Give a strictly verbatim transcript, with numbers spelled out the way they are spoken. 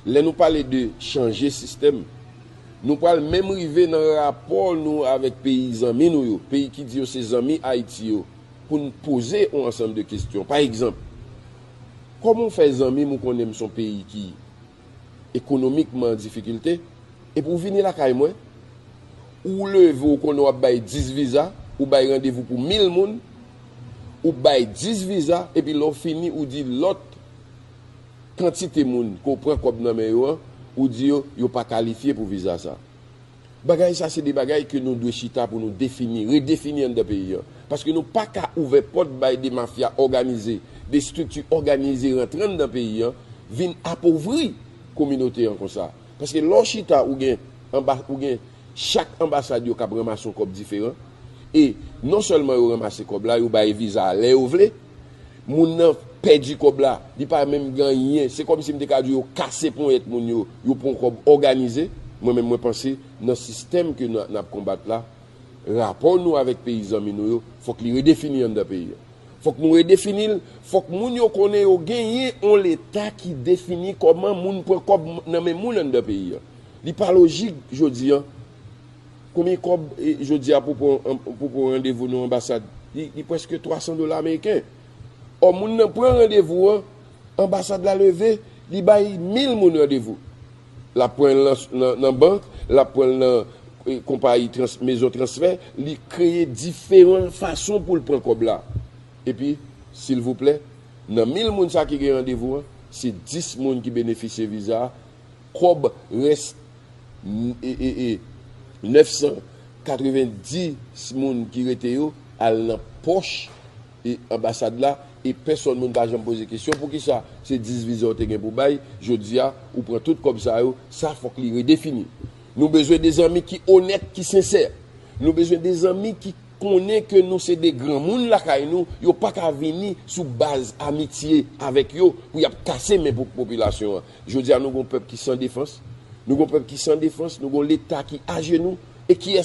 Lè nou pale de chanje sistèm, nou pral menm rive nan rapò nou avèk peyi zanmi nou yo, peyi ki di yo se zanmi Ayiti yo, pou n poze yon ansanm de kesyon. Pa egzanp, kòman w fè zanmi m ou konnen m se yon peyi ki ekonomikman an difikilte, epi w vini lakay mwen, ou leve, ou konnen w ap bay dis viza, ou bay randevou pou mil moun, ou bay dis viza, epi lè w fini, ou di lòt kantite moun ke w pran kòb nan men yo an, ou di yo, yo pa kalifye pou viza sa. Bagay sa se de bagay ke nou dwe chita pou nou defini, redefini anndan peyi an. Paske nou pa ka ouvè pòt bay de mafya òganize, de estrikti òganize rantre anndan peyi an, vin apovri kominote an konsa. Paske lè w chita, ou gen anba, ou gen chak anbasad yo k ap ranmase yon kòb diferan. E non sèlman yo ranmase kòb la, yo bay viza a lè yo vle. Moun nan pèdi kòb la, li pa menm gen anyen. Se kòmsi m te ka di yo kase ponyèt moun yo, yo pran kòb òganize. Mwen menm, mwen panse nan sistèm ke n n ap konbat la, rapò nou avèk peyi zanmi nou yo, fòk li redefini anndan peyi an. Fòk nou redefini l, fòk moun yo konnen yo genyen yon Leta ki defini kòman moun pran kòb nan men moun anndan peyi an. Li pa lojik jodi an. Konbyen kòb, e, jodi a pou pran, pou pran randevou nan anbasad? Li, li prèske twa san dola ameriken. Ò, moun nan pran randevou an, anbasad la leve, li bay mil moun randevou. L ap pran l nan, nan, nan bank, l ap pran l nan, e, konpayi trans-, mezon transfè, li kreye diferan fason pou l pran kòb la. Epi, silvouplè, nan mil moun sa ki gen randevou an, se dis moun ki benefisye viza a, kòb rès, e, e, e, nèf san katrevenndis moun ki rete yo al nan pòch, e, anbasad la, e pèsòn moun pa janm poze kesyon poukisa se dis viza w te gen pou bay, jodi a ou pran tout kòb sa yo, sa fòk li redefini. Nou bezwen de zanmi ki onèt, ki sensè. Nou bezwen de zanmi ki konnen ke nou se de granmoun lakay nou, yo pa ka vini sou baz amitye avèk yo pou y ap kase men pou popilasyon an. Jodi a, nou gon pèp ki san defans, nou gon pèp ki san defans, nou gon Leta ki ajenou, e kiyès